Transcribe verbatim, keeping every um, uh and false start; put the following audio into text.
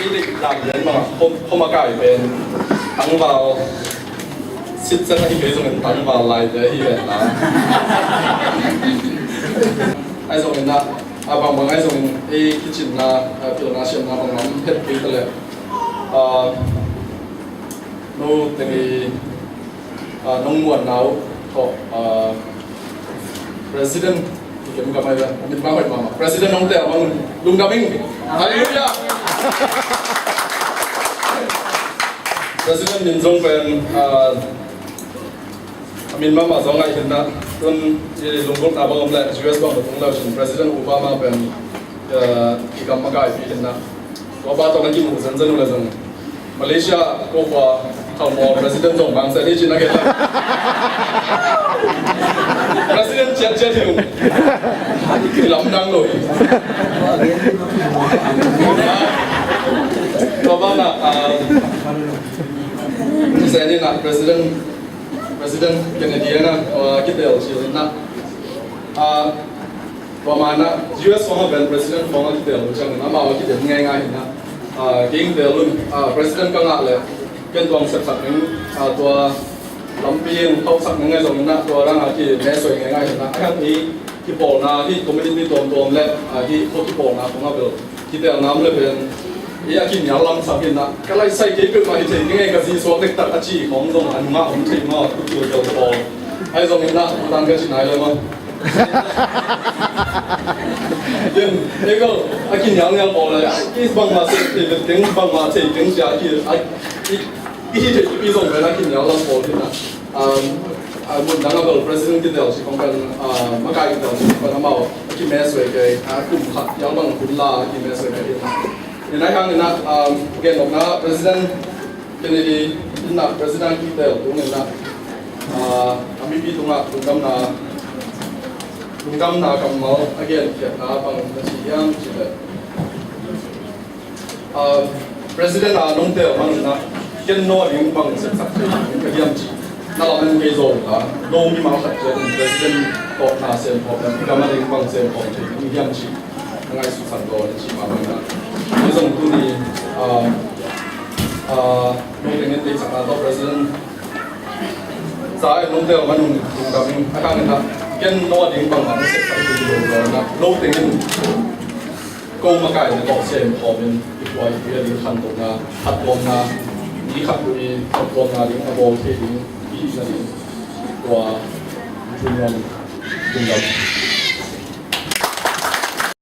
Lam lian bang a khom, khom a kai pen tangval sitset ahi kei zongin tangval laite ahi ven ta. Ahi zongin ah, a bangbang ahi zongin ei kicinna, a pilna siamna bangbang het kei ta leh, a, no teng i a, nong muanna uh tawh, a, President, i kem ka mai ve, a min bang hoih mahmah. President nong tel bang lungdam ing. Halleluiah. President min zong pen, a, a min mahmah zong ngaih hinna. Tun i lunggulhna bang om leh U S bang tung leu cin President Obama pen, a, i gam makaipi hinna. Tua pa tawh na kimuh zenzen uh leh zong Malaysia ko khua thau maw president zong bang sia hi ci na kei ta. President ciatciat hi uh. Lamdang lo hi. Tua bang na, a, sia ni na president, President Kennedy na, a, kitel ci na. A, Tua mah na U S khawng a pen president khawng a kitel uh ciangin amau a kidem ngeingai hi na. A, kei ing tel un, a, president ka ngah leh ken tua hong sepsak ning, a, tua lampi hong thoksak ning ahi zongin ah tua dang a kimesoi ngeingai hi na. A hiang i kipawlna hi community tuamtuam leh, a, hi khua kipawlna khawng a bel kitelna om leh pen i a kinial lamsak hi na. Ka laisai kei peuhmah hi thei kei ngei ka zisuak dektak a ci khawng zong a nungah om thei maw, tu tua tel pawl. Ahi zongin ah tua dang ka ci nai leh maw. Ken, ego, a kinial nial pawl le, i bangmah thei, thei, thei, bangmah thei, thei, sia, i, a, i, i, thei, i zong pen a kinial lam pawl hi na. Um, a, mun dang a bel president kitel si kong pen, a, makai kitel si kong pen amau, a kimes ve kei, a, kum khat, yal bang kun la, a kimes ve kei hi na. Ni nai hang ni na, um, gen nok na, president, Kennedy in ah president kitel tung in ah, a, a mipi tungah lungdamna, lungdamna kammal a genkhiatna bang na ci hiam cih leh, a, president a nong tel man in ah ken no a ding bang sepsak thei ding ka hiam cih na lamen kei zo ta, no mimal khat ciat in president tawh na sem khawm, i gam a ding bang sem khawm thei ding hiam cih na ngaihsutsak dawn in cih mah bang in ah. Hi zong tuni, a, a, no teng in deihsakna tawh president za in nong tel man un lungdam ing. A hang in ah ken no a ding bangmah na sepsak thei lo lo in ah, no teng in ko makaite tawh sem khawm in i khua i tui a ding khantohna, khattuamna, i khat i khattuamna ding a bawl thei ding i hihna ding tua thu nuam lungdam.